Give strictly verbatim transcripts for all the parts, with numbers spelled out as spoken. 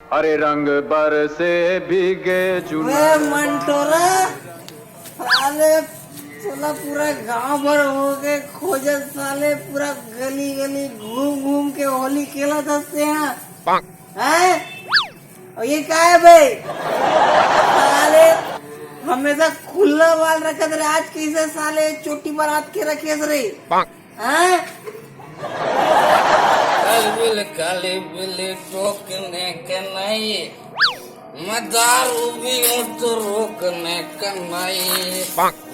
अरे रंग बरसे भीगे चुनर। ए मंटोरा, साले तोला पूरा गांव भर होके खोजत, साले पूरा गली गली घूम घूम के होली खेलत हस तेहा। हैं? अउ ये का हे बे? साले हमेशा खुल्ला बाल रखत रहे, आज कइसे साले चोटी बर हाथ के रखेस रे? हैं? काली बिल्ली, काली बिल्ली टोकने के नहीं, मैं दारू पीऊं तो रोकने का नहीं।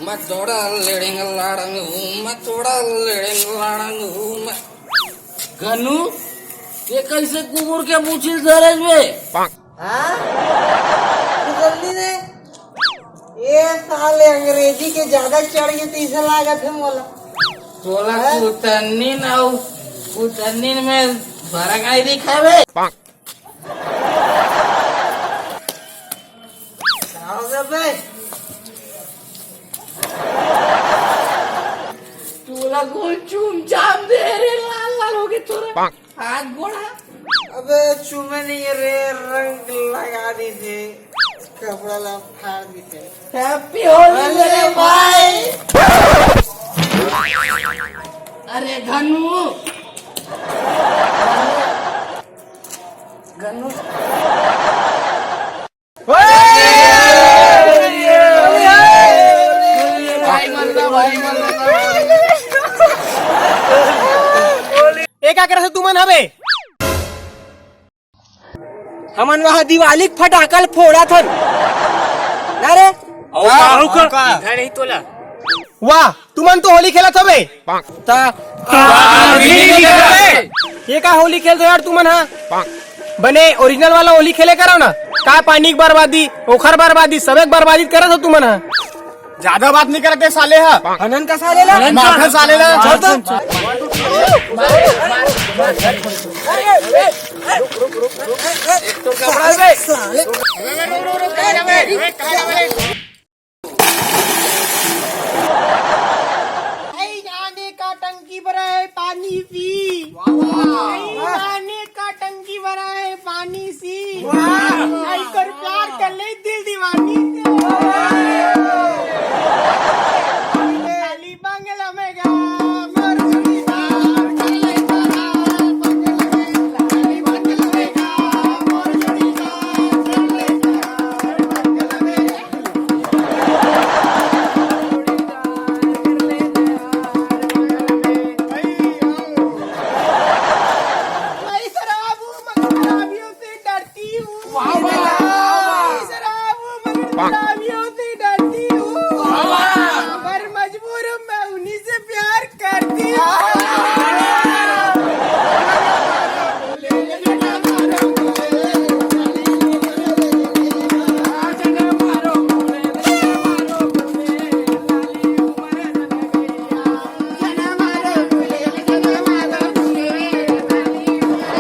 मैं थोड़ा लेड़िंग लाड़ंग हूँ, मैं थोड़ा लेड़िंग लाड़ंग हूँ मैं। घनू, ये कइसे कुकुर के पूछी धरेस बे? हाँ? तू जल्दी दे। ये साले अंग्रेजी के ज्यादा चढ़ गे तइसे लागत हे मोला। तोला हैं? कुतन्नी न हो, कुतन्नी में फरक नहीं दिखा बे। का हो गे बे? तोला कोन चुमचाम दे रे, लाल लाल होगे तोरा। हाथ गोड़ हा। अबे चूमे नहीं रे, रंग लगा दीसे, कपड़ा ला फाड़ दीसे। Happy होली अरे मेरे भाई। भाई। अरे घनू, घनू। ए का करत हव तुमन हवे? हमन वहाँ दिवाली के फटाका ल फोड़त हन। ना रे? अउ का, अउ का? दिखाई नहीं तोला। वाह, तुमन तो होली खेलत हवे। ता ये का होली खेलत हो यार तुमन हा? बने ओरिजिनल वाला होली खेले करो ना। का पानी के बर्बादी, ओखर बर्बादी, सबे के बर्बादी करत हो तुमन हा। ज्यादा बात नहीं करते साले हा। हनन का साले ला? माखन साले ला। छोड़ दो। तो कपड़ा दे। आई जाने का टंकी भरा है पानी पी। वाह, वाह। आई जाने का टंकी भरा है पानी सी। वाह। आई कर प्यार कर ले दिल दीवानी से। वाह। खाली बंगला में गा, मोर जोड़ीदार कर ले करार, बंगला में खाली बंगला में गा, मोर जोड़ीदार कर ले करार, बंगला में